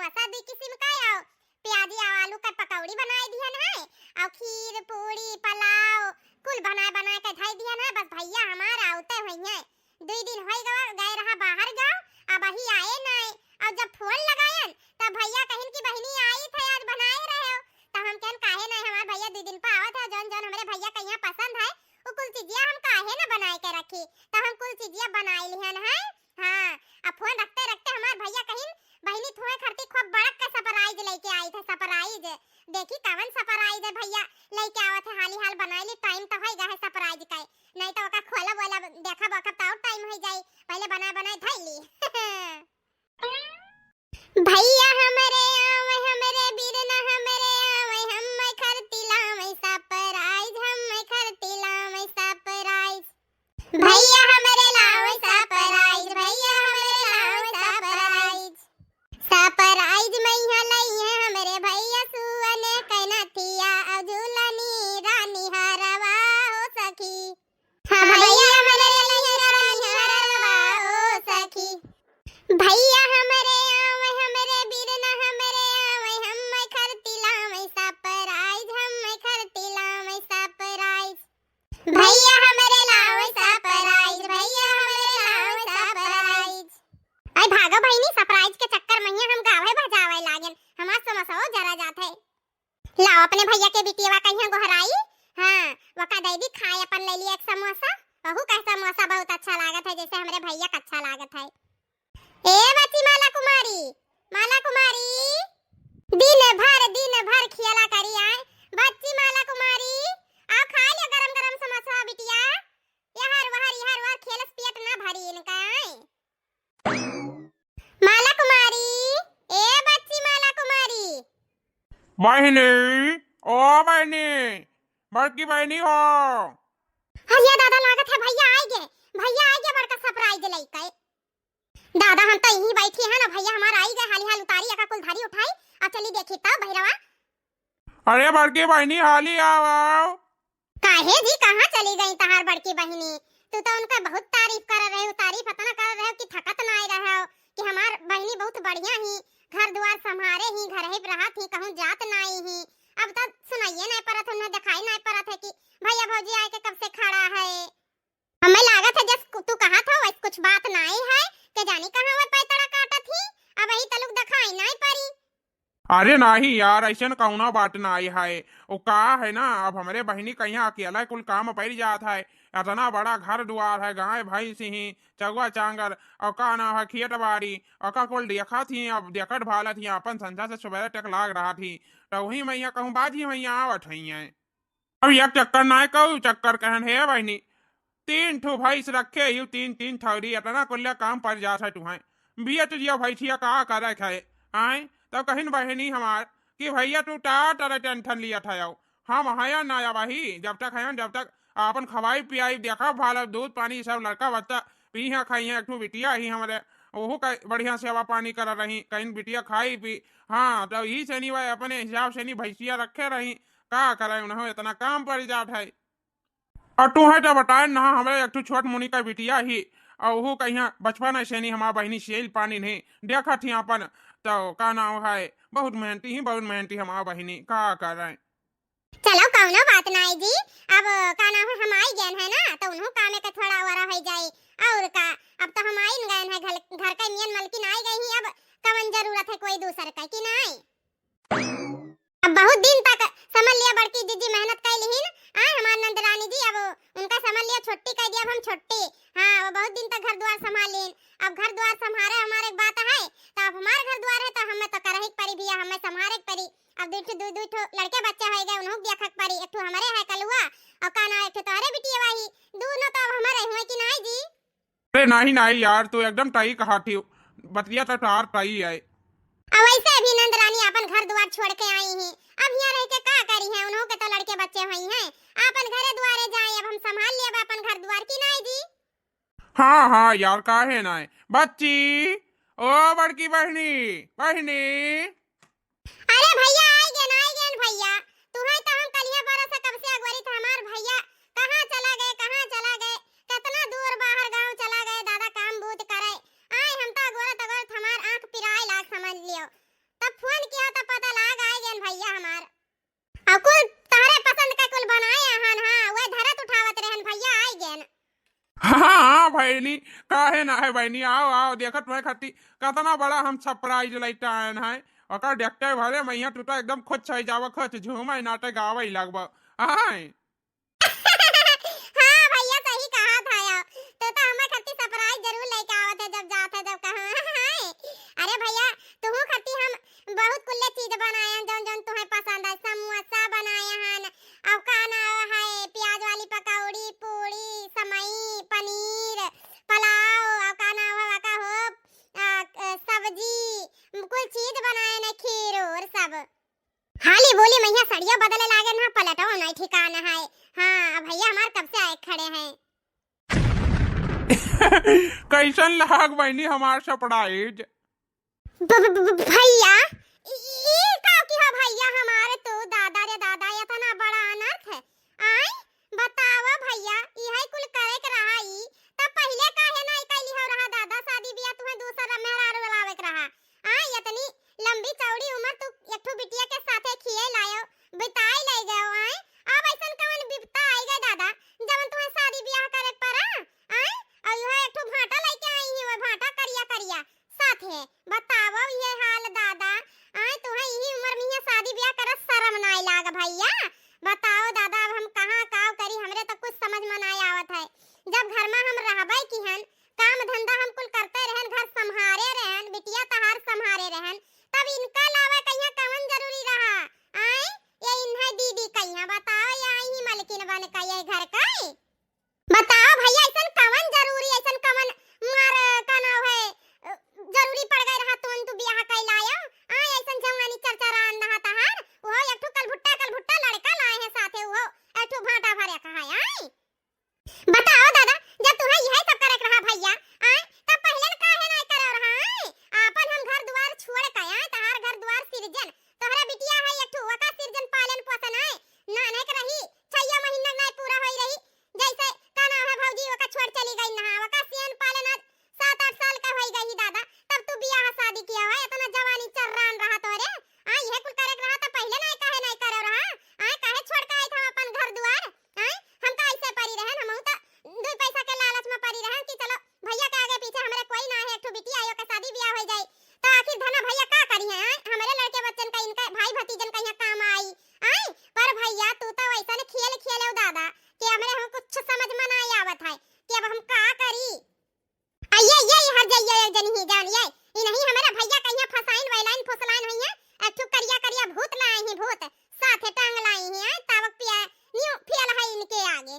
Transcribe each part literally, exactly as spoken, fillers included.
समोसा दुई किसिम का, अउ प्याजी अउ आलू का पकौड़ी बनाए दिहन है, अउ खीर, पूड़ी, पुलाव कुल बनाए बनाए के धई दिहन है। बस भइया हमार आवते होइहैं, दुई दिन होइ गवा गए रहा बाहर गाँव, अबहीं आए नाई। अउ जब फोन लगायन तब भइया कहिन कि बहिनी आई थे, आज बनाए रहे हो। तब हम कहन काहे नाई, हमार भइया दुई दिन पर आवत है, जौन जौन हमरे भइया के यहाँ पसंद है उ कुल चीजिया हम काहे न बनाए के रखी। तब हम कुल चीजिया बनाए लिहन है। हाँ, अब फोन रखते रखते हमार भइया कहिन, बहिनी तुहे खरती खूब बड़क का surprise लइके आई थे, surprise। देखी कवन surprise है भइया लइके आवत है, हाली हाल बनाए ली, time तो होइगा है surprise का, नाई तो ओका खोलब वोलब देखब ओकब तो और time होइ जाई, पहिले बनाए बनाए धई ली। भइया हमरे आवै, हमरे बिरना हमरे आवै, हम्मै खरती लावै surprise, हम्मै खरती लावै surprise। भइया हमरे लावै surprise, भइया हमरे लावै surprise। Surprise मइहाँ लइहैं हमरे भइया सुअने कै नथिया, अउ झूलनी रानी हरवा हो सखी। हाँ, भइया हमरे लइहैं रानी हरवा ओ सखी। भइया हमरे आवै, हमरे बिरना हमरे आवै, हम्मै खरती लावै surprise, हम्मै खरती लावै surprise। भइया हमरे लावै surprise, भइया हमरे लावै surprise। अइ भागो बहिनी, surprise के चक्कर मइहाँ हम गावै बजावै लागेन, हमार समोसवो जरा जात है। लाओ अपने भइया के बिटियवा कहियाँ गोहराई। हाँ, वका दइ दी खाए अपन, लइ ली एक समोसा। वहू कहे समोसा बहुत अच्छा लागत है, जैसे हमरे भइया का अच्छा लागत है। ए बच्ची माला कुमारी, माला कुमारी, दिन भर, दिन भर खियाला करी आए। बच्ची माला कुमारी, आओ खाइ लियो गरम गरम समोसा बिटिया। यहर वहर, यहर वहर खेलस, पेट ना भरी इनका आए। माला कुमारी, ए बच्ची माला कुमारी। बहिनी, ओ बहिनी, बड़की बहिनी हो। अरे दादा, लागत है भइया आइ गे, भइया आइ गे बड़का surprise लइके। दादा, हम तो इहीं बैठी है ना, भइया हमार आइ गे, हाली हाल उतारी, एका कुल धरी उठाई, अब चली देखी तो बहिरवा। अरे बड़की बहिनी, हाली आओ, आओ। काहे जी, कहाँ चली गई तहार बड़की बहिनी? तू तो उनका बहुत तारीफ कर रहे हो, तारीफ इतना कर रहे हो कि थकत नाई रहे हो कि हमार बहिनी बहुत बढ़िया ही, घर दुआर संभारे ही, घर ही रहत ही, कहूँ जात नाई ही। अब तो सुनाइए नाई परत, उन्हें दिखाई नाई परत है कि भइया भौजी आए के कब से खड़ा है। हमें लागत है जस कु-, तू कहत हो वैस कुछ बात नाई है, के जानी कहाँ वह पैतरा काटत ही, अबहीं तलुक दिखाई नाई परी। अरे नाही यार, अइसन कउनो बात नाई है। वो का है ना, अब हमरे बहिनी कहियाँ अकेला कुल काम परि जात है। इतना बड़ा घर दुआर है, गाय भैंस ही, चउवा चांगर, अउ का नाम है, खेत बारी, अउ का कुल देखत ही, अब देखत भालत ही, अपन संझा से सुबेरे तक लाग रहत ही, तो वही मइहाँ कहूँ बाजी मइहाँ आवत हुई है। अब एक चक्कर नाय कहू, चक्कर कहन हे बहिनी, तीन ठो भैंस रखे ही, तीन, तीन थौरी, इतना कुल्ला काम पड़ जात है तुहैं। बियत जिया भैंसिया का करे खाए, आए? तब कहिन बहिनी हमार कि भइया तू टा टरे टेंशन लिया था, हम हया ना या वही, जब तक हयन, जब तक आपन खवाई पियाई, देखा भाला, दूध पानी सब लड़का बच्चा पीहा खाइहे, एक ठो बिटिया ही हमरे, ओहू का बढ़िया सेवा पानी कर रही, कहीं बिटिया खाई पी। हाँ, तब ई से नहीं भाई, अपने हिसाब से नहीं भैंसिया रखे रही, का करे, उन्हें इतना काम पड़ जात है। और तू है तो बताए ना, हमरे एक ठो छोट मुनी का बिटिया ही, और ओहू कहिया बचपन से नहीं हमार बहिनी सेल पानी नहीं देखत ही अपन, तो का नाम है, बहुत मेहनती ही, बहुत मेहनती हमार बहिनी, का करे। चलो कउनो बात नाई जी, अब का नाम है, हम आई गए हैं ना, तो उन्हों कामे का थोड़ा वरा हो जाए, और का, अब तो हम आई गए हैं, घर, घर का नियन मलकिन आई गई ही, अब कवन जरूरत है कोई दूसर का कि नाई। अब बहुत दिन तक समझ लिया बड़की जीजी मेहनत कइ लिहिन, आ हमार नंद रानी जी, अब उनका समझ लिया छुट्टी कइ दिया, अब हम छुट्टी। हाँ, वो बहुत दिन तक घर दुआर संभाल लिहिन, अब घर दुआर संभारे हमारे एक बात है, तो अब हमार घर दुआर है तो हमें तो करही के परी भइया, हमें संभारे के परी। अब दुइ ठो, दुइ, दुइ ठो लड़के बच्चे होइ गए, उन्हों के देखा के परी, एक ठो हमरे है कलुआ, और का ना एक ठो तोहरे बिटिया ही, दोनों तो अब हमारे हुए कि नाई जी। अरे नाही, नाही यार, तू एकदम सही कहत ही, बतिया तो तार सही है। अब वैसे भी नंद रानी अपन घर दुआर छोड़ के आई ही, अब हियाँ रह के का करी है, उन्हों के तो लड़के बच्चे हुई हैं, अपन घरे दुआरे जाए, अब हम संभाल लेब अपन घर दुआर कि नाई जी। हाँ, हाँ यार, काहे नाई। बच्ची, ओ बड़की बहिनी, बहिनी। अरे भइया, आइ गेन, आइ गेन भइया। तुहैं तो हम कलिया बरस से कब से अगोरित, हमार भइया कहाँ चला गए, कहाँ चला गए, कितना दूर बाहर गाँव चला गए दादा, काम बूत करे। आए हम तो अगोरत अगोरत हमार आँख पिराए लाग, समझ लियो। बहिनी, काहे ना है बहिनी, आओ, आओ, देखत तुम्हें खाती कतना बड़ा हम surprise लइके आयन है। ओकर देखते भले मैया तू तो एकदम खुश होइ जावा, खुश झूमे नाटे गावे लगबा। आय। हाँ भैया, सही कहा था यार, तू तो हमारे खाती surprise जरूर लइके आवत है, जब जात है, जब कहाँ है। अरे भैया, तू खाती हम बहुत कुल्ले चीज बनाए हैं, जौन जौन तुम्हें पसंद है, समोसा बनाए हैं, अब का नाव है, प्याज वाली पकौड़ी, पूड़ी, समई, पनीर, पुलाव, अब का नाव है, का हो, आ, अ, सब्जी, कुल चीज बनाए न, खीर और सब। हाली बोली मैया सड़िया बदले लागे ना, पलटो नहीं ठिकाना है। हाँ, अब भैया हमार कब से आए खड़े हैं। कैसन लाग बहिनी हमार surprise? ब-, ब-, ब-, भैया, ई, ई का की हो भैया हमारे तू, दादा रे दादा, इतना बड़ा अनर्थ है। आय, बतावा भैया, इहे कुल करे के रहा ई, तब पहिले काहे ना कैली हो रहा दादा, शादी बियाह तुम्हें दूसरा मेहरारू लावे के रहा। आय, इतनी लंबी चौड़ी उम्र तू एक ठो बिटिया के साथे खिए लायो, बिताई ले गयो, आय, अब ऐसन कवन विपता आई गए दादा, जवन तुम्हें शादी बियाह करे के पड़ा, आय, और यह एक ठो भांटा लेके आई है, वो भांटा करिया करिया, साथे बतावो ये हाल दादा। आय, तुहे इही उम्र में ये शादी ब्याह करत शर्म नाय लाग भैया। बताओ दादा, अब हम कहाँ काव करी, हमरे तो कुछ समझ में नाय आवत है। जब घर में हम रहबे किहन, काम धंधा हम कुल करते रहन, घर संभारे रहन, बिटिया तहार संभारे रहन, तब इनका लावे कहिया कवन जरूरी रहा? आय, ये इन्हें दीदी कहिया, बताओ, ये आई ही मलकिन बन के ये घर का। बताओ भैया, ऐसन कवन जरूरी, ऐसन कवन मार, का नाव है, अ, जरूरी पड़ गए रहा, तुम तू बियाह कइ लायो? आय, ऐसन जवानी चरचरान रहा तहार, वो एक ठो कलभुट्टा, कलभुट्टा लड़का लाए हैं साथे, वो एक ठो भांटा भरे का है, आय? बताओ दादा, जब तुम्हें यह सब करे के रहा भैया, आय, तब पहले न काहे ना करे रहा, आय? आपन हम घर दुआर छोड़ के आए, तहार घर दुआर सिरजन, तोहरा बिटिया है एक ठो, ओका सिरजन पालन पोषण है, नान्हे के रही, छइया महीना नाय पूरा होई रही, जैसे का नाम है भौजी, ओका छोड़ चली गई नहा, ओका सियन पालन आज सात आठ साल का होई गई दादा, तब तू बियाह शादी किया है, इतना जवानी चर्रान रहा तोरे, आ, यह कुल करे के रहा तो पहले नाय काहे नाय करे रहा, आ, काहे छोड़ के आई था अपन घर दुआर, आ, हम तो ऐसे परी रहन, हम तो दो पैसा के लालच में परी रहन कि चलो भैया के आगे पीछे हमरे कोई ना है, एक ठो बिटिया है, ओकर शादी बियाह हो जाई, तो आखिर धना भैया का करी है, आ, हमरे लड़के बच्चन का, इनका भाई भतीजन का यहाँ काम आई, आय, पर भैया, तू तो वैसन खेल खेले हो दादा, कि हमरे हम कुछ समझ में ना आवत है कि अब हम का करी। आ ये, ये हर जाइए, ये जनी ही जान, ये, ई नहीं हमारा भैया कहिया फसाइन वैलाइन फुसलाइन हुई है, एक ठो करिया करिया भूत लाए हैं, भूत, साथे टांग लाई हैं, आय, तावक पिया, न्यू फेल है इनके आगे।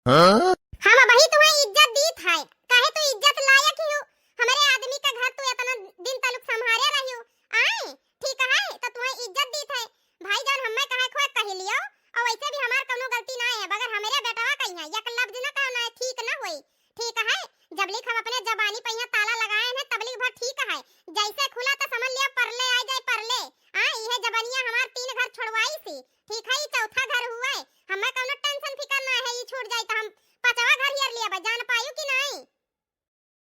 हाँ? हम अबही तुम्हें इज्जत दीत है, काहे तू इज्जत लायक ही हो, हमरे आदमी का घर तू इतना दिन तलुक संभारे रही हो, आय, ठीक है, तो तुम्हें इज्जत दीत है, भाई जान, हमें कहे खोए कह लियो, और वैसे भी हमार कौनो गलती ना है, बगैर हमरे बेटवा कही है, एक लफ्ज ना कहना है, ठीक ना होई, ठीक है, जब लिख हम अपने जबानी पे यहाँ ताला लगाए हैं, तब लिख भर ठीक है, जैसे खुला तो समझ लियो परले आ जाए परले, आ, इहे जबनिया हमार तीन घर छोड़वाई सी, ठीक है, ई चौथा घर हुए, हमें कौनो tension फिकर ना है, ई छूट जाई तो हम पांचवा घर हेर लिया बा, जान पायु कि नहीं?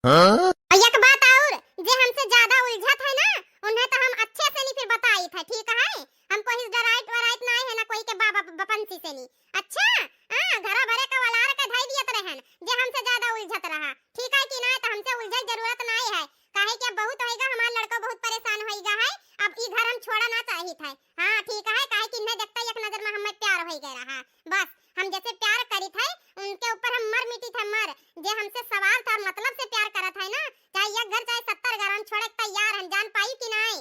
हाँ? और एक बात और, जे हमसे ज्यादा उलझत है ना, उन्हें तो हम अच्छे से नहीं फिर बताई था, ठीक है? हम कोई डराइत वराइत ना है ना कोई के बाबा बपंसी से नहीं। अच्छा, हाँ, घरा भरे का वलार के धई दियत रहन, जे हमसे ज्यादा उलझत रहा, ठीक है कि नहीं? तो हमसे उलझे जरूरत नहीं है, काहे कि अब बहुत होएगा, हमार लड़को बहुत परेशान होएगा है, अब ई घर हम छोड़ा ना चाहित है। हाँ, ठीक है, काहे कि इन्हें देखते ही एक नजर में हमें प्यार हो गया रहा। बस, हम जैसे प्यार करी थे, उनके ऊपर हम मर मिटी थे, मर। जे हमसे सवाल था और मतलब से प्यार करत है ना, चाहे एक घर, चाहे सत्तर घर, हम छोड़े के तैयार हैं, जान पाई कि नहीं?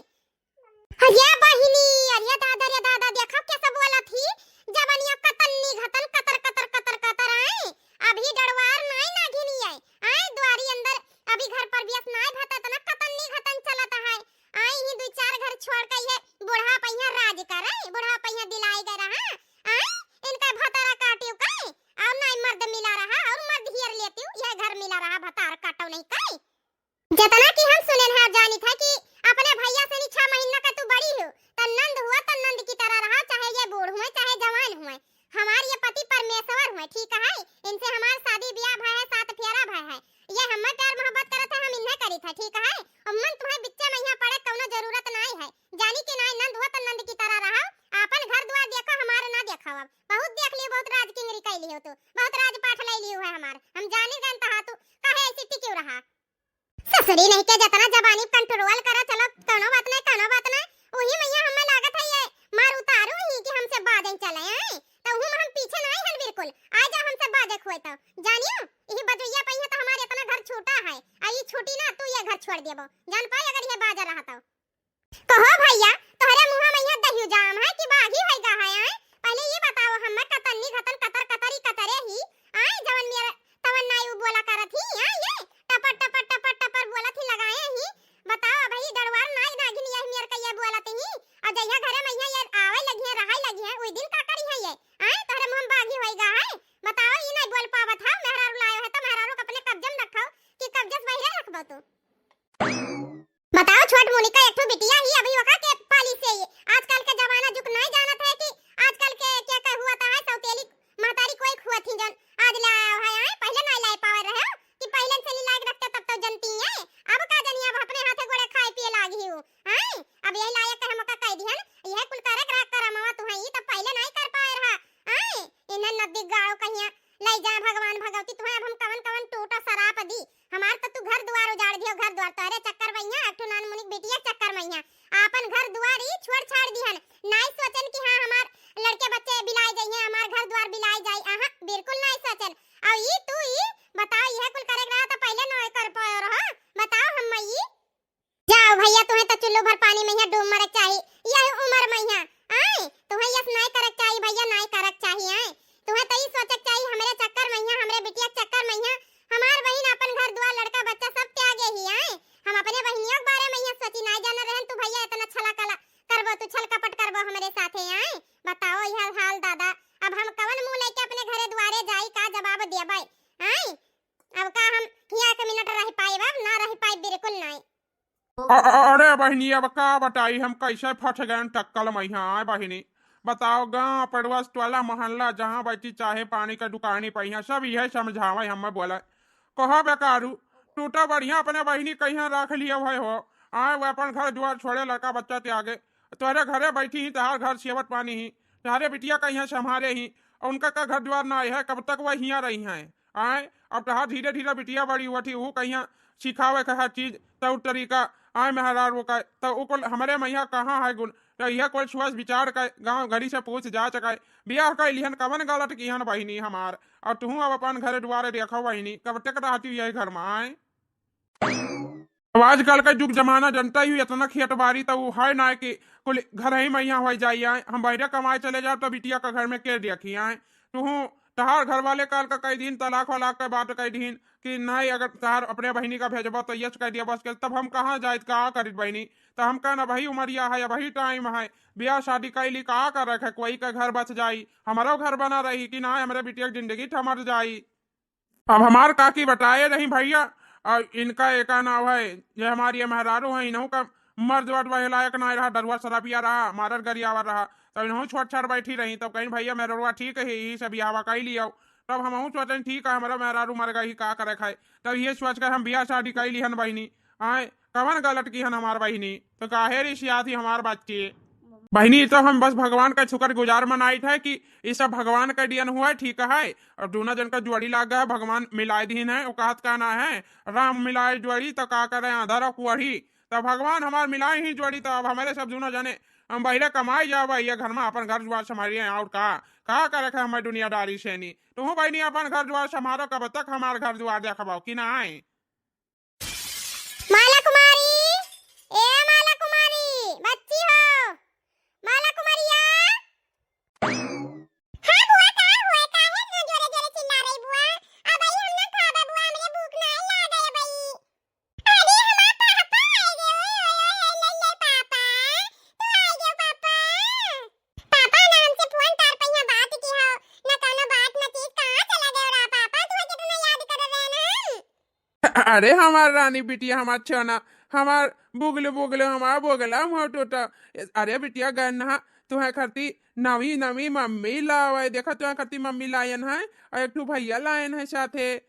अरे बहिनी, अरे दादा, रे दादा, देखो कैसे बोला थी, जबनिया कतन्नी घतन, कतर, कतर, कतर, कतर, आए, अभी डरवार नहीं नागिनी है, आए, द्वारी अंदर अभी घर पर भी नाय भता, इतना कतन्नी घतन चलत है, आई ही दो चार घर छोड़ के ये बुढ़ा पहिया राज करे, बुढ़ा पहिया दिलाई गए रहा, आई इनका भतारा काटियो का, और नाय मर्द मिला रहा, और मर्द हियर लेतियो, यह घर मिला रहा, भतार काटो नहीं का। जितना कि हम सुने हैं और जानी था कि अपने भैया से नी छह महीना का तू बड़ी हो, त नंद हुआ त नंद की तरह ससुरी नहीं के जतना जबानी control करा, चलो कौनो बात नहीं, कौनो बात नहीं। उही मइया हमें लागत है ये मार उतारू ही कि हमसे बाजे चले आए, तो उहू में हम पीछे नहीं हन बिल्कुल। आ जा हमसे बाजे हुए तो जानियो, यही बजैया पहिया तो हमारे इतना घर छूटा है, आ ई छूटी ना तू ये घर छोड़ देबो, जान पाए अगर ये बाजा रहा तो। कहो भइया, तोहरे मुँहा में यहाँ दहियो जाम है कि बागी होइगा है, आय? पहले ये बताओ, हम्मे कतन्नी घतन कतर कतर ही कतरे ही, आय? जवन मेरे तवन नाई उ बोला करत ही, आय? ये टपर टपर टपर टपर बोलत ही लगाए ही। बताओ, अब ही डरवार नाई नागिन यही मेर कहिया बोलत ही, और जहिया घरे में यहाँ ये आवे लगी है, रहाई लगी है, उई दिन का करी है ये, आय? तोहरे मुँह में बागी होइगा है। बताओ, ई नहीं बोल पावत है, मेहरारू लायो है तो मेहरारू के अपने कब्जे में रखो कि कब्जे से बहिरे रखबो तू? बताओ, छोट मुनिका एक ठो बिटिया ही, अभी ओका के पाली से ही। आजकल के जमाना जुग नहीं जानत है कि आजकल के क्या क्या हुआ था है, सौतेली महतारी कोई हुआ थी जन आज ले आया है, आए पहले नहीं लाई पावे रहे हो कि पहले से नहीं लायक रखते तब तो जनती है। अब का जनिया अब अपने हाथे गोड़े खाए पिए लागी हो, हैं? अब यही लायक है हमका कह दिहन, यह कुल करे करा करमवा तू है, ई तो पहले नहीं कर पाए रहा, हैं? इन्हें नदी गाड़ो कहिया ले जा भगवान भगवती, तुम्हें अब हम कवन कवन टूटा सराप दी। हमार तो तू घर दुआर उजाड़ दियो, घर दुआर तोहरे चक्कर में यहाँ, एक ठो नान मुनिक बिटिया चक्कर में यहाँ। आपन घर दुआर ही छोड़ छाड़ दिहन। नाई सोचन कि हाँ, हमार लड़के बच्चे बिलाए जाइए, हमार घर दुआर बिलाए जाए। आहा, बिल्कुल नाई सोचन। और ई तू ई बताओ, यह कुल करे रहा तो पहले ना कर पायो रहो। बताओ हम ई। जाओ भइया, तुहें तो चुल्लू भर पानी में यहाँ डूब मरक चाही, यह उम्र में यहाँ, आय, तुहें यस नाय करक चाही भइया, नाय करक चाही, आय, तुहें तो ई सोचक चाही, हमरे चक्कर में यहाँ, हमरे बिटिया के चक्कर में यहाँ, हमार बहिन अपन घर दुआर, लड़का बच्चा सब त्यागे ही, आय, हम अपने बहिनियों के बारे में यहाँ सोची, नाय जाने रहन तू भइया इतना छला कला करबो, तू छल कपट करबो हमरे साथे, आय, बताओ यह हाल दादा, अब हम कवन मुँह लेके अपने घरे दुआरे जाई, का जवाब देबै, आय, अब का हम हियाँ एक मिनट रह पाइब, अब ना रह पाइब, बिल्कुल नाय। अ-, अ-, अरे बहिनी, अब का बताई हम, कैसे फंस गए टक्कल में यहाँ, आय बहिनी। बताओ, गाँव, पड़ोस, टोला, मोहल्ला, जहाँ बैठी चाहे पानी का दुकानी पहिया, सब यह समझावे, हमें बोले, कहो बेकारू, तू तो बढ़िया अपने बहिनी कहीं रख लियो है हो, आय वो अपन घर दुआर छोड़े, लड़का बच्चा त्यागे, तोहरे घरे बैठी ही, तहार घर सेवत पानी ही, तहारे बिटिया कहीं संभारे ही, और उनका का घर दुआर ना है, कब तक वह हियाँ रही हैं? आय, अब तहार धीरे धीरे बिटिया बड़ी हुआ थी, वो कहीं सिखावे के हर चीज, तौर तरीका, आय मेहरारू का, तो वो कुल हमरे मैया कहाँ है गुण? तो यह कुल सोच विचार के गाँव घरी से पूछ जाँच के बियाह कर लिहन, कवन गलत किहन बहिनी हमार? और तुहूँ अब अपन घर दुआरे देखो बहिनी, कब तक रहती यही घर में, आय? अब आजकल का जुग जमाना जनता ही, इतना खेत बारी तो वो है ना कि कुल घर ही में यहाँ हो जाई आए। हम बहरे कमाए चले जाओ तो बिटिया का घर में के देखी आए। तुहूँ तहार घर वाले काल का कह दीन, तलाक वलाक के बात कह दीन कि नहीं, अगर तहार अपने बहिनी का भेजबो तो यस कह दिया बस के, तब हम कहाँ जाइत, का करित बहिनी? तो हम कहना, वही उमरिया है, वही टाइम है, ब्याह शादी कैली का कर रखे, कोई का घर बच जाई, हमारो घर बना रही कि ना, हमरे बिटिया की जिंदगी थमर जाई। अब हमार काकी बताए रही भइया, और इनका एका नाव है, ये हमारी ये मेहरारू है, इन्हों का मर्द वर्द वही लायक ना रहा, डरुआ शराबिया रहा, मारर गरियावर रहा, तब इन्हों छोट छाट बैठी रही, तब कहीं भइया मेहररुआ ठीक है, यही से बियाहवा कई लियो। तब हमहूँ सोचें ठीक है, हमारा मेहरारू मर गई, का करे खाए, तब ये सोच कर हम बियाह शादी कई लिहन बहिनी। आए, कवन गलत किहन हमार बहिनी, तो काहे रिसियात ही हमार बच्ची? बहिनी, तो हम बस भगवान का शुक्रगुजार मनाइत है कि ई सब भगवान का दियन हुआ है, ठीक है। अब दूना जन का जोड़ी लाग गया, भगवान मिलाए दीन है, वो कहत का ना है, राम मिलाए जोड़ी तो का करे, आधा रख वही। तो भगवान हमार मिलाए ही जोड़ी, तो अब हमारे सब दूना जने हम बहरे कमाए जाओ भैया, घर में अपन घर दुआर संभालिए, और का, का करे है हमारे दुनियादारी से नहीं। तुहूँ बहिनी अपन घर दुआर संभालो, कब तक हमार घर दुआर देखबाओ कि ना आए? माला कुमारी, ए माला कुमारी, बच्ची हो, माला कुमारिया। हाँ बुआ, का हुआ? काहे इतना जोरे जोरे चिल्ला रही बुआ? अबई हम ना खाबा बुआ, हमरे भूख नाई लागे अबई। अरे हमार पापा आए गए, ओए, ओए, ओए, ओए, ले, ले, पापा, तू आए गए पापा। पापा ना हमसे फोन तार पे यहाँ बात की हो, ना कौनो बात ना चीज, कहाँ चला गए रहा पापा, तू कितना याद कर रहे ना हम। अरे हमार रानी बिटिया, हमार छना, हमार बुगलू बुगलू, हमार बोगला मुँह टूटा। अरे बिटिया गन्ना, तुहे खरती नवी नवी मम्मी लावे, देखो तुहे खरती मम्मी लायन है, और एक ठो भैया लायन है साथे। अरे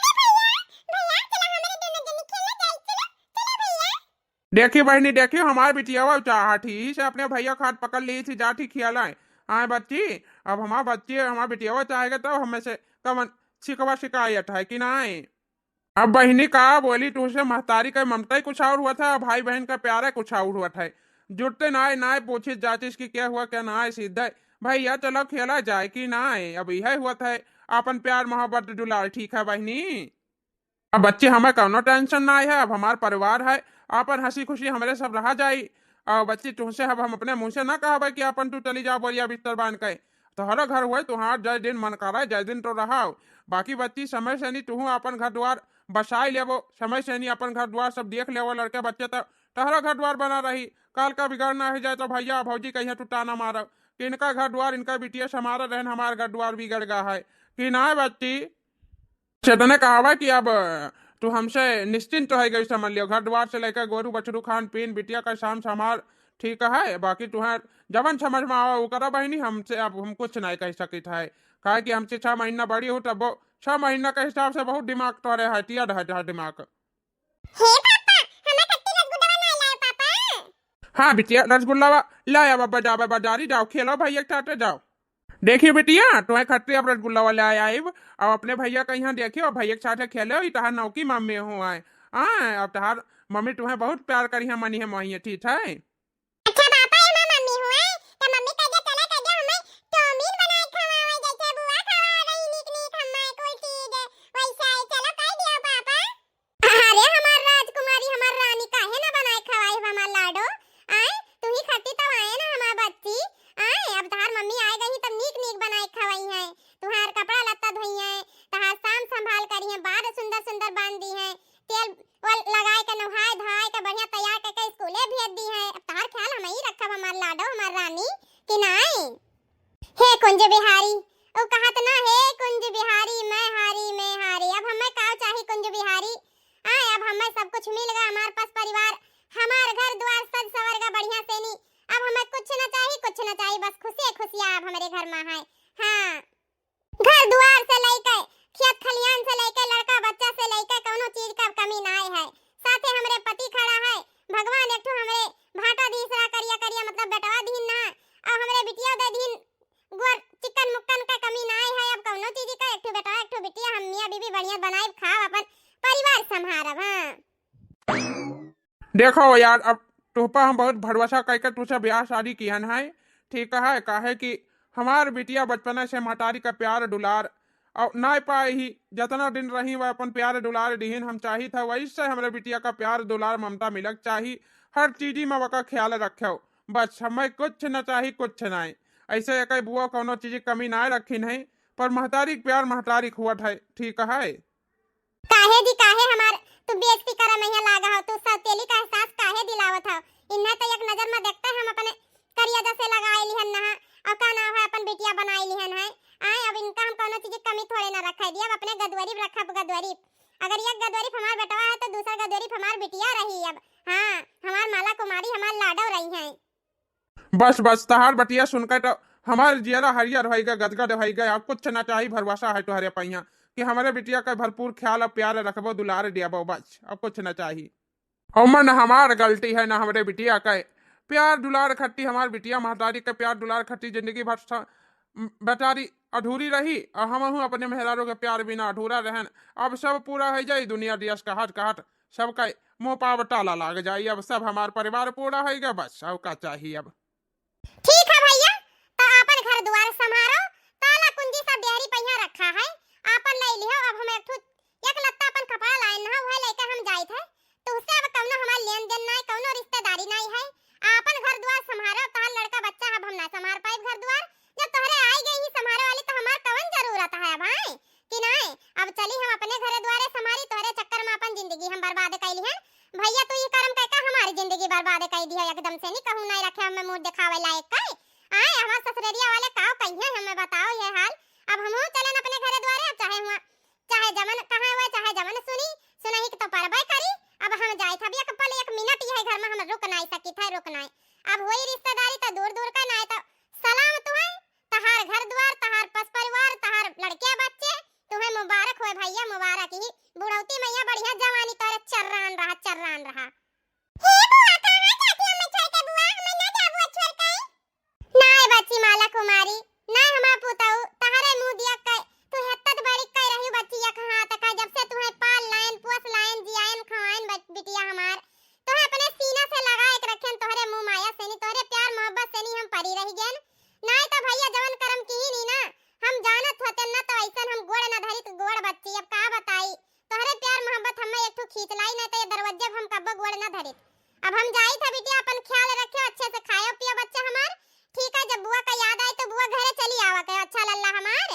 भैया, भैया, चला हमरे दोनों जनी खेलने जाई, चला, चला भैया। देखी बहिनी, देखी हमार बिटियावा चाहत ही से अपने भैया का हाथ पकड़ ली थी, जात ही खियालाए। आए बच्ची, अब हमार बच्ची, हमार बिटियावा चाहेगा तब हमें से कवन सिकवा शिकायत है कि नाई? अब बहिनी का बोली, तुहसे महतारी का ममता ही कुछ और हुआ था, भाई बहन का प्यार ही कुछ और हुआ था। जुटते नाय, नाय पूछिस जाचिस कि क्या हुआ, क्या नाय, सीधे, "भैया चलो खेला जाए कि नाय?" अब यह हुआ था, आपन प्यार मोहब्बत दुलार, ठीक है बहिनी? अब बच्ची, हमें कौनो tension नाय है, अब हमार परिवार है, आपन हँसी खुशी हमरे सब रहा जाई। और बच्ची, तुहसे अब हम अपने मुँह से ना कहबे कि आपन तू चली जाओ बोरिया बिस्तर बांध के। तोहरो घर होए, तुहार जय दिन मन करे, जय दिन तो रहाओ। बाकी बच्ची, समय से नहीं तुहू आपन घर द्वार बसाई लेबो, समय से नहीं आपन घर द्वार सब देख लेबो, लड़के बच्चे तो तोहरो घर द्वार बना रही। काल का बिगाड़ ना हो जाए तो भैया भौजी कहिया तू ताना मारो कि इनका घर द्वार, इनका बिटिया समारा रहन, हमार घर द्वार बिगड़ गया है कि ना बच्ची? से तने कहावा कि अब तू हमसे निश्चिंत हो गई, समझ लियो। घर द्वार से लेकर गोरू बछरू, खान पीन, बिटिया का साम संभाल, ठीक है। बाकी तुहार जवन समझ में आवा वो करा बहिनी, हमसे अब हम कुछ नहीं कह सकित है, काहे कि हमसे छह महीना बड़ी हो, तब वो छह महीना के हिसाब से बहुत दिमाग तोरे है, टिया है, है दिमाग। हे पापा, हमें खट्टी रसगुल्ला ना लाए पापा। हाँ बिटिया, रसगुल्ला वा ले आवा, बजावे बाजारी जाओ, खेलो भैया के साथे जाओ। देखियो बिटिया, तुम्हें खट्टी अब रसगुल्ला वाले आए आइब, अब अपने भैया का यहाँ देखियो, भैया के साथे खेलो, ई तहार नौकी मम्मी हो आए। हाँ, अब तहार मम्मी तुम्हें बहुत प्यार करी है, मनी है, मोही है, ठीक है? अच्छा पापा, ये हमार मम्मी हुआ है, तो मम्मी कह दे, चला कह दे, हमें चाउमीन बनाए खवावे, जैसे बुआ खवा रही नीक नीक हमें कोई चीज, वैसा है, चलो कह दियो पापा। अरे हमार राजकुमारी, हमार रानी, काहे ना बनाए खवाई हमार लाडो? आए, तू ही खाती तब आए ना हमार बच्ची। आए, अब तहार मम्मी आए गई तब नीक नीक बनाए खवाई है, तुहार कपड़ा लत्ता धोई है, तहार साम संभाल करी है, बार सुंदर सुंदर बांध दी है, तेल वल लगाए के नहाए धोआए के बढ़िया तैयार करके स्कूले भेज दी है। अब तहार ख्याल हम ही रखब हमार लाडो, हमार रानी, कि नाई? हे कुंज बिहारी, उ कहत ना, हे कुंज बिहारी, मैं हारी, मैं हारी। अब हमें का चाही कुंज बिहारी? आए, अब हमें सब कुछ मिल गया, हमार पास परिवार, हमार घर द्वार सज सवर गया बढ़िया से नी। अब हमें कुछ ना चाही, कुछ ना चाही, बस खुशी खुशियाँ अब हमरे घर में है। हाँ, घर द्वार से लेके, खेत खलियान से लेके, लड़का बच्चा से लेके कौनो चीज का कमी ना है। साथे हमरे पति खड़ा है, भगवान एक ठो हमरे भाटा दीसरा करिया करिया, मतलब बेटवा दीन ना, अब हमरे बिटिया दे दीन, गोर चिकन मुक्कन का कमी नाय है। अब कौनो चीज का एक ठो बेटा, एक ठो बिटिया, हम मियाँ बीबी बढ़िया बनाइब, खाब, अपन परिवार संभारब। हाँ। देखो यार, अब तुहपा हम बहुत भरोसा करके तुझसे ब्याह शादी किहन है, ठीक है, काहे कि हमार बिटिया बचपने से महतारी का प्यार दुलार और नाय पाए ही, जतना दिन रही वह अपन प्यार दुलार दिहिन। हम चाहित है वैसे हमरे बिटिया का प्यार दुलार ममता मिलक चाही, हर चीजी में वका ख्याल रखे। बस हमें कुछ न चाही, कुछ नाय। ऐसे एक बुआ कौनो चीज कमी नाय रखी नहीं, पर महतारी के प्यार महतारी खुअट है, ठीक है। काहे जी, काहे हमार तू बेइज्जती करे में यहाँ लागा हो? तू सौतेली का एहसास काहे दिलावत हो? इन्हें तो एक नजर में देखते हम अपने करिया जैसे लगाए लिहन नहा, और का नाम है, अपन बिटिया बनाए लिहन है। आए, अब इनका हम कौनो चीज की कमी थोड़े ना रखे दिए, अब अपने गदवरीफ रखब, गदवरीफ। अगर एक गदवरीफ हमार बेटवा है तो दूसरा गदवरीफ हमार बिटिया रही। अब हाँ, हमार माला कुमारी, हमार लाडो रही है। बस बस, तहार बतिया सुनकर तो हमार जियरा हरियर होइगा, गदगद होइगा। अब कुछ ना चाही, भरोसा है तोहरे पहिया कि हमारे बिटिया का भरपूर ख्याल और प्यार रखबो, दुलार दियाबो, बस अब कुछ ना चाही। और मन हमार गलती है ना हमरे बिटिया का प्यार दुलार खट्टी, हमार बिटिया महतारी का प्यार दुलार खट्टी, जिंदगी भर स-, बेचारी अधूरी रही और हमहू अपने मेहरारू के प्यार बिना अधूरा रहन। अब सब पूरा हो जाई, दुनिया दियस कहत कहत सबका मुँह पाव ताला लाग जाई। अब सब हमार परिवार पूरा होइगा, बस और का चाही अब। ठीक है भैया, तो आपन घर दुआर संभारो, ताला कुंजी सब डेहरी पहिया रखा है, आपन ले लिहो। अब हम एक ठो एक लत्ता अपन कपड़ा लाइन है, वह लेके हम जाइत है। तुहसे अब कौनो हमार लेन देन नाय, कौनो रिश्तेदारी नाय है। आपन घर दुआर संभारो, तोहार लड़का बच्चा, अब हम ना संभार पाइब घर दुआर। जब तोहरे आई गई ही संभारे वाली, तो हमार कौन जरूरत है अब, आए कि नाय? अब चली हम अपने घरे दुआरे संभारी, तोहरे चक्कर में अपन जिंदगी हम बर्बाद कैली हन। भैया, तू ई करम कह के हमारी जिंदगी बर्बाद कर दिया एकदम से, नहीं कहूँ नाय रखे हमें मुँह दिखावे लायक कहे। आए, हमार ससुरेरिया वाले काव कहिए हमें बताओ ये हाल। अब हमहू चलन अपने घरे दुआरे, अब चाहे हुआ, चाहे जमन कहाँ हुए, चाहे जमन सुनी, सुनही के तो परबे करी। अब हम जाइत हब, एक पल, एक मिनट यह घर में हम रुक नाय सकित है, रुक नाय। अब होई रिश्तेदारी तो दूर दूर का, नाय तो सलाम तुहै, तहार घर द्वार, तहार पस परिवार, तहार लड़किया बच्चे, तुहै मुबारक होए भैया, मुबारक ही। बुढ़ौती में यह बढ़िया जवानी तोरे चर्रान रहा, चर्रान रहा। हे बुआ, कहाँ जाती हमें छोड़ के बुआ, हमें ना जाबू छोड़ के। नाय बच्ची माला कुमारी, नाय हमार पुतऊ, तहरे मुँह दिया कह, तू हेत्तत बड़ी कह रही बच्ची, एक हाथ का जब से तुहै पाल लाइन गोड़ ना धरित। अब हम जाइत है बिटिया, अपन ख्याल रखियो, अच्छे से खायो पियो बच्चा हमार। ठीक है, जब बुआ का याद आई तो बुआ घरे चली आवा के, अच्छा लल्ला हमार।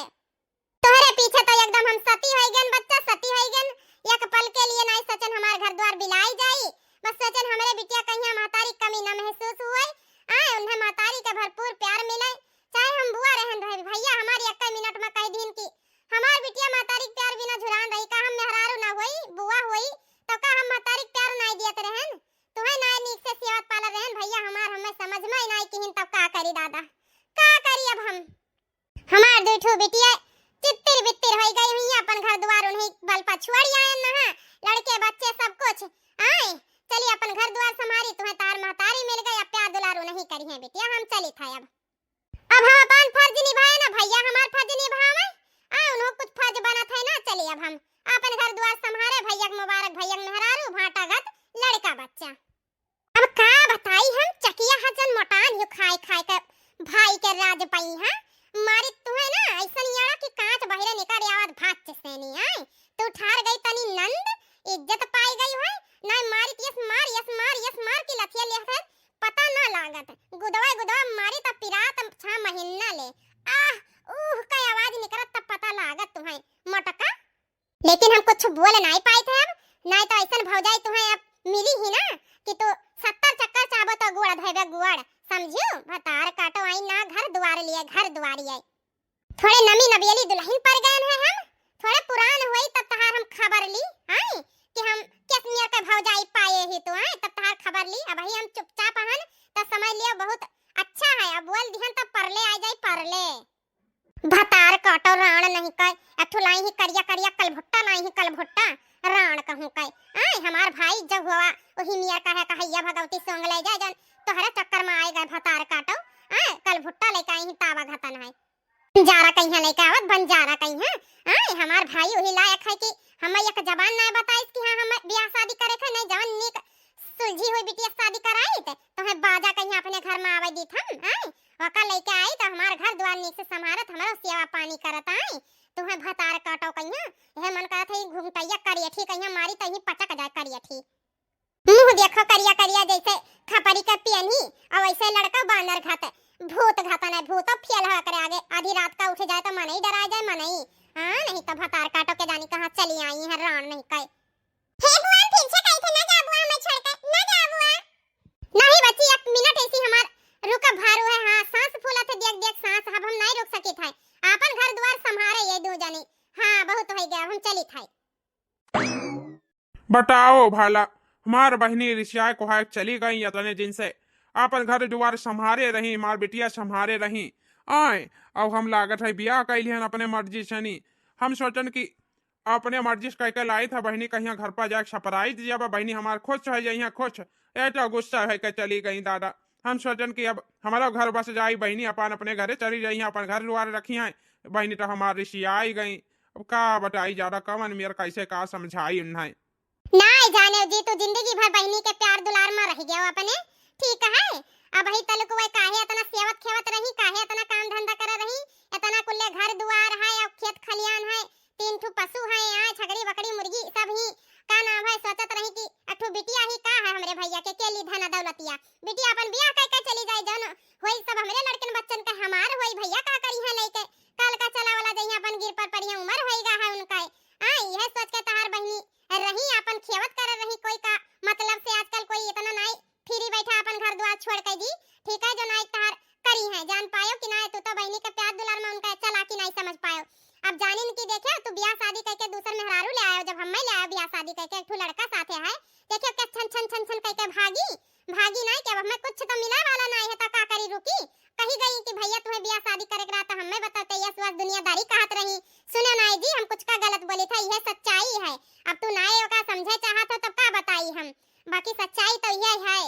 तोहरे पीछे तो एकदम हम सती होइ गन बच्चा, सती होइ गन। एक पल के लिए नाई सोचन हमार घर द्वार बिलाई जाई। बस सोचन हमरे बिटिया कहिया महतारी कमी न महसूस हुए। आए, उन्हें महतारी के भरपूर प्यार मिले। चाहे हम बुआ रहन रहे, भैया हमारी एक मिनट में कह दीन कि हमार बिटिया महतारी के प्यार बिना झुरान रही। का हम मेहरारू ना होई, बुआ होई, तो का हम महतारी के प्यार नाई दियत रहन? तुम्हें नाई नीक से सेवत पालत रहन भैया हमार, हमें समझ में नाई किहिन, तब का करी दादा, का करी अब हम? हमार दुई ठो बिटिया चित्तिर बित्तिर होइ गई हुई, अपन घर द्वार उन्हीं बल पर छोड़ आयन नहा, लड़के बच्चे सब कुछ। आए, चली अपन घर द्वार संभारी, तुम्हें तार महतारी मिल गई, अब प्यार दुलार उन्हीं करी है बिटिया, हम चली था अब। अब हम अपन फर्ज निभाए ना भैया, हमार फर्ज निभावे, आ उन्हों कुछ फर्ज बनत है ना, चली अब हम अपन घर द्वार संभारे, भैया के मुबारक, भैया के मेहरारू, भाटागत लड़का बच्चा। अब का बताई हम, चकिया ह जन मोटान यो खाए खाए के भाई के राज पई है। मारी तुहे ना ऐसन यारा कि कांच बहिरे निकल आवत भात से सेनी आए। तू ठार गई तनी नंद, इज्जत पाई गई है। ना मारी यस मार, यस मार, यस मार की लथिया लिया है, पता ना लागत। गुदवा गुदवा मारी त पिरात छह महीना ले। आह, ऊह का आवाज निकलत तब पता लागत तुम्हें मोटका। लेकिन हम कुछ बोल नाई पाइत है अब, नाई तो ऐसन भौजाई तुम्हें अब मिली ही ना कि तू सत्तर चक्कर चाहबो तो गुड़ धोबे गुड़, समझियो? भतार काटो आई ना घर दुआर लिए, घर दुआरी आई। थोड़े नमी नबेली दुल्हन पर गए हैं हम, थोड़े पुरान हुई तब तहार हम खबर ली, आई कि हम किस मियर का भौजाई पाए ही तो आई, तब तहार खबर ली। अब ही हम चुपचाप हन तो समझ लियो बहुत अच्छा है, अब बोल दिहन तो परले आ जाई परले। भतार काटो राण नहीं कय, अठो लाई ही करिया करिया कलभुट्टा लाई ही कलभुट्टा, राण कहूँ कय। आय हमार भाई जब हुआ वही मियर का है कहैया भगवती सोंग ले जाए जन तोहरे चक्कर में आए गए भतार काटो। आय कलभुट्टा लेके आई ही तावा घतन है। बंजारा कहीं लेके आवत बंजारा कहीं है। आय हमार भाई वही लायक है कि हम एक जबान ना बताइस कि हाँ हम ब्याह शादी करे थे, नहीं जवन नीक सुलझी हुई बिटिया शादी कराई ते तोहे बाजा कहीं अपने घर में आवे दीत हम, आय? वका लेके आई तो हमार घर द्वार नीक से संभारत, हमारो सेवा पानी करत आई। तुहे भतार काटो कहिया, यह मन करत है घुंघटैया करियठी कहिया मारी तहीं पचक जाए करियठी। मुंह देखो करिया करिया जैसे खपरी के पियनी, और वैसे लड़का बानर घात, भूत घातन है, भूत फेल हो करे आगे, आधी रात का उठ जाए तो मनई डरा जाए मनई। हाँ, नहीं तो भतार काटो के जानी कहाँ चली आई है राण नहीं कहे। हे बुआ, हम फिर से कही थे, ना जा बुआ, हमें छोड़ के, ना जा बुआ। नहीं बच्ची, एक मिनट ऐसी हमार रुक भारू है। हाँ, सांस फूलत है, देख, देख, सांस, अब हम नहीं रुक सकित है। आपन घर द्वार संभारे ये दो जनी। हाँ, बहुत हो गया, अब हम चलित है। बताओ भला, हमार बहिनी रिसियाए कोहाए चली गई, अतने दिन से आपन घर द्वार संभारे रही, हमार बिटिया संभारे रही। आए, अब हम लागत है बियाह कैली हन अपने मर्जी से नी। हम सोचन कि अपने मर्जी से कह के लाई था बहिनी, कहिया घर पर जाके surprise दिया बा, बहिनी हमार खुश है, जइया खुश। ए तो गुस्सा है के चली गई दादा। हम सोचन कि अब हमारा घर बस जाई, बहिनी अपन अपने घरे चली जाई, अपन घर द्वार रखी हैं। बहिनी तो हमार रिसियाई गई। अब का बताई ज्यादा, कवन मेर कैसे का समझाई उन्हें। नाई जाने जी, तू जिंदगी भर बहिनी के प्यार दुलार में रह गया अपने, ठीक है? अब ही तलक वह काहे इतना सेवत खेवत रही, काहे इतना काम धंधा कर रही, इतना कुल्ले घर दुआर है और खेत खलियान है, तीन ठो पशु हैं, आय छगड़ी बकड़ी मुर्गी सब ही का नाम है, सोचत रही कि अठू बिटिया ही का है हमरे भैया के, के ली धन दौलतिया। बिटिया अपन बियाह कह के चली जाए, जौन होई सब हमरे लड़कन बच्चन का हमार होई, भैया का करी है लेके, काल का चला वाला जइया अपन गिर पर परिया उम्र होई गा है उनका। आ, यह सोच के तहार बहिनी रही, अपन खेवत कर रही, कोई का मतलब से आजकल कोई इतना नाई फ्री बैठा अपन घर द्वार छोड़ के जी, ठीक है, जो नाई तहार करी है, जान पायो कि ना, तू तो बहिनी के प्यार दुलार में उनका चला कि नहीं समझ पायो। अब जानिन की देखे, तू बियाह शादी करके दूसर मेहरारू ले आयो, जब हमें ले आयो बियाह शादी करके, एक ठो लड़का साथे है, देखे के छन छन छन छन करके भागी, भागी नहीं कि अब हमें कुछ तो मिला वाला नहीं है, तो का करी, रुकी, कही गई कि भैया तुम्हें बियाह शादी करे के रहा तो हमें बताते, यस वस दुनियादारी कहत रही, सुने नहीं जी, हम कुछ का गलत बोली था, यह सच्चाई है। अब तू नाई ओका समझे चाहत हो, तब का बताई हम, बाकी सच्चाई तो यह है।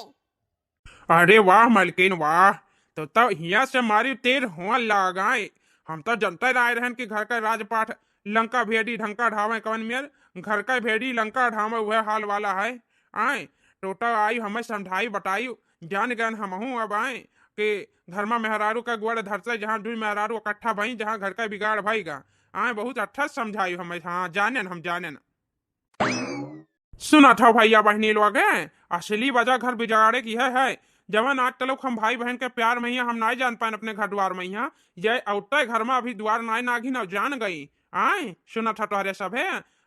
अरे वाह मलकिन वाह, तो तब हिया से मारी तीर हुआ लगाए। हम तो जनते रहे रहन कि घर का राजपाट लंका भेड़ी ढंका ढावे कवन मेर, घर का भेड़ी लंका ढावे वह हाल वाला है। आए, टोटा आई हमें समझाई बताई, जान गन हमहू अब आए कि घर में मेहरारू का गोड़ धरते, जहाँ दुई मेहरारू इकट्ठा भई, जहाँ घर का बिगाड़ भई गा। आए, बहुत अच्छा समझाई हमें, हाँ, जानेन हम, जानेन। सुनत हौ भइया बहिनी लोगे, असली वजह घर बिगाड़े की है, है। जवन आज तलक हम भाई बहिन के प्यार मइहाँ हम नाहीं जान पाएन अपने घर दुआर मइहाँ, ये औते घर मा अभी दुआर नाहीं नागिन अउ जान गई। आय, सुनत हौ तोहरे सभे,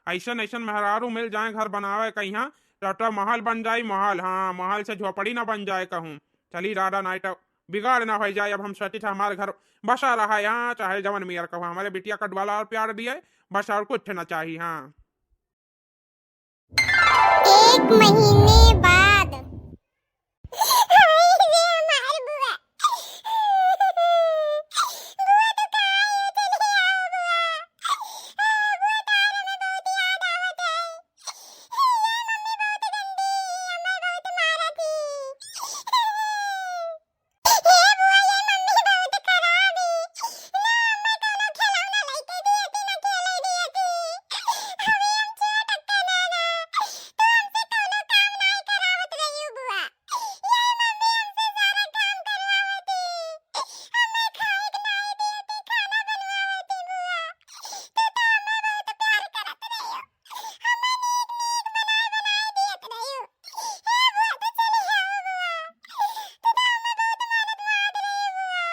अइसन अइसन मेहरारू मिल जाए घर बनावे कइहाँ, तो, तो महल बन जाई महल, हाँ, महल से झोपड़ी न बन जाए कहूँ। चली दादा, नाहीं तो बिगाड़ न होइ जाए। अब हम सोचित है हमार घर बसा रहा यहाँ, चाहे जवन मेयर कहूँ, हमरे बिटिया का डुआला और प्यार दिए, बस और कुछ न चाही। हाँ। एक महीने बाद। हाय रे हमार बुआ। बुआ तो कहाँ है? चली आओ बुआ। आ, बुआ तारे में बहुत याद आवत है। ये मम्मी बहुत गंदी, हमें बहुत मारत ही। हे बुआ, ये मम्मी बहुत खराब है। ना हमें कोनो खिलौना लेके दिए थी, ना खेले दिए थी। अभी हम छोट के ना ना। तू हमसे कोनो काम नाहीं करावत रही हो बुआ। ये मम्मी हमसे सारा काम करवावत थी। हमें खाए के नाहीं दिए थी, खाना बनवावत थी बुआ। तू तो हमें बहुत प्यार करत रही हो। हमें नीक नीक बनाए बनाए दियत रहियो। हे बुआ, तो चली आओ बुआ। तू तो हमें बहुत मारत मारत रही बुआ।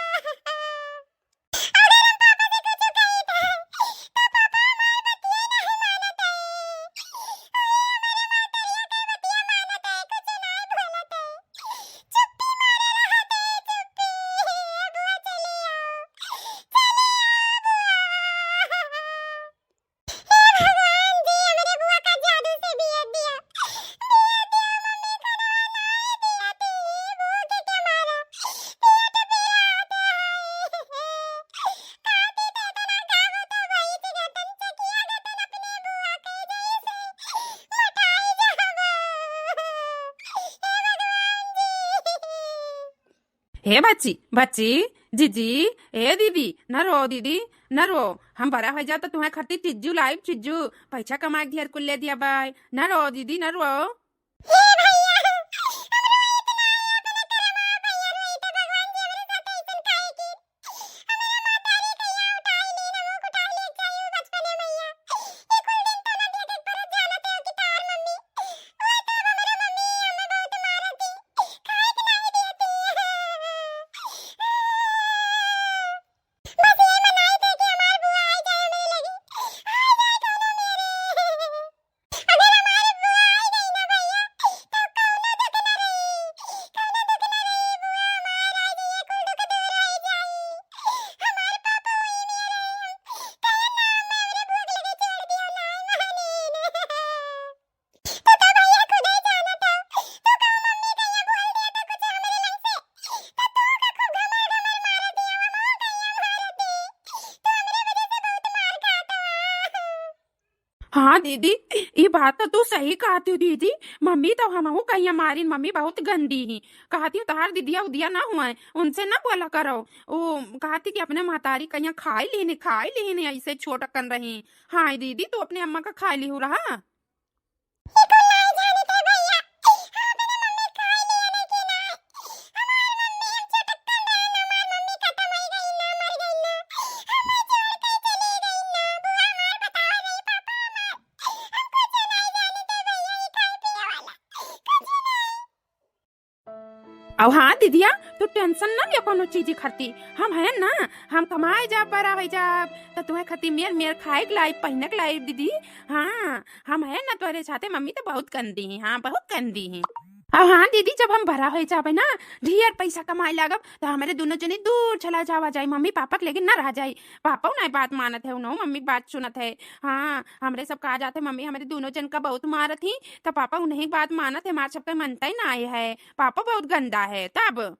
अगर हम पापा से कुछ कही था, तो पापा हमार बतिये नहीं मानत है। अरे हमारे मातरिया के बतिया मानत है, कुछ नहीं बोलत है। चुप्पी मारे रहत है, चुप्पी। हे बुआ, चली आओ। चली आओ बुआ। हे भगवान जी, हमरे बुआ का जादू से बिया दिया। बिया दिया, मम्मी खाना बनाए दिया थी, भूख के मारा। पेट पिरात है। काटी तो इतना गावत हो भाई, चिगटन चकिया गटन अपने बुआ के जैसे मोटाई जाबो। हे भगवान जी। हे बच्ची, बच्ची, जीजी, ए दीदी, न रो दीदी, न रो। हम बड़ा होइ जाब त तुहैं खातिर चिज्जू लाइब, चिज्जू। पैसा कमाए के ढेर कुल ले दिया बाय। न रो दीदी, न रो। हे भैया, हम रोइत नाहीं, अपने करम भैया रोइत, भगवान जी हमरे साथ ऐसन काहे की? हमरा मातारी कहिया उठाई ली, नमक उठाई ले जाई उ बचपने मइया। ई कुल दिन तो ना देखे के पड़त, जानत हो कि तार मम्मी। ओए तो हमरा मम्मी हमें बहुत मारत ही, खाए के नाहीं देती। बस ये मनाई थे कि हमार बुआ आई जाए हमरे लगे, आई जाए कौनो मेरे। अगर हमार बुआ आई गई ना भैया, तो कौनो दुख ना रही, कौनो दुख ना रही, बुआ हमार आई गई, कुल दुख दूर हो जाई। हमार पापा वही में रहे, कहे ना, हमरे बुआ के लगे छोड़ दिया, ना मानी ना। तो, तो भैया खुदे जानत हो, तो कहूँ मम्मी कहिया बोल दिया तो कुछ हमरे लंग से, तो तू का खूब घमर घमर मारत ही, हम हो गई हम हारत ही, तो हमरे वजह से बहुत मार खात हो। हाँ दीदी, ई बात तो तू सही कहत हो दीदी। मम्मी तो हमहू कहिया मारिन, मम्मी बहुत गंदी ही। कहत ही तोहार दीदिया उदिया ना हुआ, उनसे ना बोला करो। ओ कहत ही कि अपने महतारी कहिया खाई लीन, खाई लीन, ऐसे छोटकन रही। हाँ दीदी, तू अपने अम्मा का खाई लिहू रहा। ई कुल नाहीं जानित है भैया, हम अपने मम्मी खाई लिया नहीं कि नाहीं। हमार मम्मी हम छोटकन रहे ना, हमार मम्मी खत्म हो गई ना, मर गई ना, हमें छोड़ के चली गई ना। बुआ हमार बतावा नहीं, पापा हमार, हम कुछ नाहीं जानित है भैया, ई खाए पिए वाला कुछ नाहीं। अउ हाँ दीदिया, तू tension ना लिया कौनो चीज खातिर। हम हैं ना, हम कमाए जाब, बड़ा होइ जाब, त तुहैं खातिर मेर मेर खाए के लाइब, पहिने के लाइब दीदी। हाँ, हम हैं ना तोहरे साथे। मम्मी तो बहुत गंदी ही, हाँ, बहुत गंदी ही। अउ हाँ दीदी, जब हम बड़ा होइ जाबे ना, ढेर पैसा कमाए लागब, त हमरे दुनो जनी दूर चला जावा जाई, मम्मी पापा के लगे ना रहा जाई। पापा नाहीं बात मानत है, उनहू मम्मी के बात सुनत है। हाँ, हमरे सब कहा जात है, मम्मी हमरे दुनो जन का बहुत मारत ही, त पापा उनही बात मानत है, हमार सबके मनता ही नाहीं है। पापा बहुत गंदा है। तब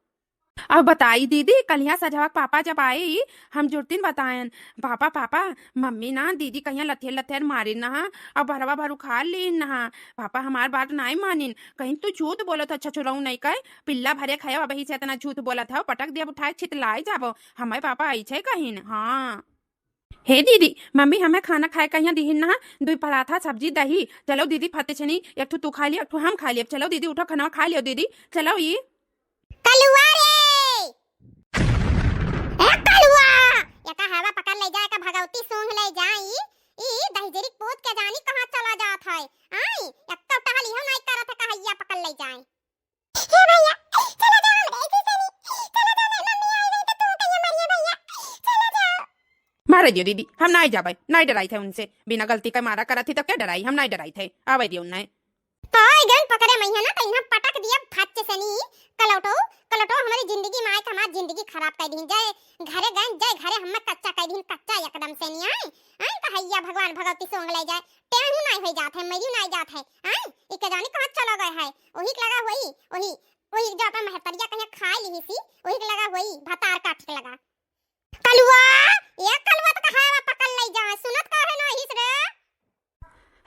अब बताई दीदी, कलिया सझवा के पापा जब आई, हम जुरतिन बतायन, "पापा, पापा, मम्मी ना दीदी कहिया लथेर लथेर मारिन ना, अउ भरवा भर उखाड़ लीन ना। पापा हमार बात नाहीं मानिन, कहिन तू झूठ बोलत हो, छछुरऊ नहीं कहे, पिल्ला भरे खाए, अबही से इतना झूठ बोलत हो, पटक देब उठाए, छितलाई जाबो।" हमें पापा ऐसे कहिन, हाँ। हे दीदी, मम्मी हमें खाना खाए कहिया दिहिन ना, दुई पराठा, सब्जी, दही। चलो दीदी, फते छनी, एक ठो तू खा लियो, एक ठो हम खा लियो। चलो दीदी, उठो, खाना खा लियो दीदी, चलो ई। कलुआ रे! ए कलुआ! एका हवा पकड़ ले जाए, एका भगवती सूंघ ले जाई। ई दहिजरी क पूत के जानी कहाँ चला जात है। आई, एक तो टहल इहो नाई करत है, कहैया पकड़ ले जाए। हे भैया, चला जाओ, हमरे ऐसे से नहीं, चला जाओ, नहीं, मम्मी आई नहीं तो तू कहिया मरिए भैया, चला जाओ। मारे दियो दीदी, हम नाई जाबै, नाई डराई थे उनसे, बिना गलती के मारा करत ही तो क्या डराई, हम नाई डराई थे, आवे दियो उन्हें। तो आई गन पकड़े मैं है ना, तो इन्हें पटक दिया फच्च से नहीं, कलौटो, कलौटो हमारी जिंदगी में आए के हमारी जिंदगी खराब कर दी, जय घरे गन, जय घरे हमें कच्चा कर दी, कच्चा एकदम से नहीं आई, आई कहैया भगवान भगवती सोंग ले जाए, टेढ़ू नाई होई जात है, मरियो नाई जात है, आई, ई के जानी कहाँ चला गए है, ओही के लगा होई, ओही, ओही जो अपन महतरिया कहीं खा ली सी, ओही के लगा होई, भतार काट के लगा। कलुआ, ए कलुआ तो कहाँ है, पकड़ ले जाए, सुनत का है ना हिस रे?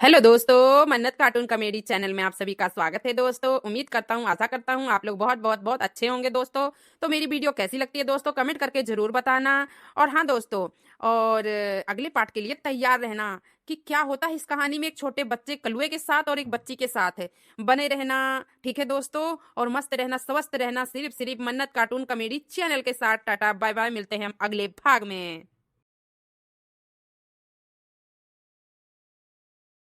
हेलो दोस्तों, मन्नत कार्टून कॉमेडी चैनल में आप सभी का स्वागत है दोस्तों। उम्मीद करता हूँ, आशा करता हूँ आप लोग बहुत, बहुत, बहुत अच्छे होंगे दोस्तों। तो मेरी वीडियो कैसी लगती है दोस्तों, कमेंट करके ज़रूर बताना। और हाँ दोस्तों, और अगले पार्ट के लिए तैयार रहना कि क्या होता है इस कहानी में एक छोटे बच्चे कलुए के साथ और एक बच्ची के साथ है। बने रहना, ठीक है दोस्तों, और मस्त रहना, स्वस्थ रहना, सिर्फ, सिर्फ मन्नत कार्टून कॉमेडी चैनल के साथ। टाटा, बाय बाय, मिलते हैं हम अगले भाग में।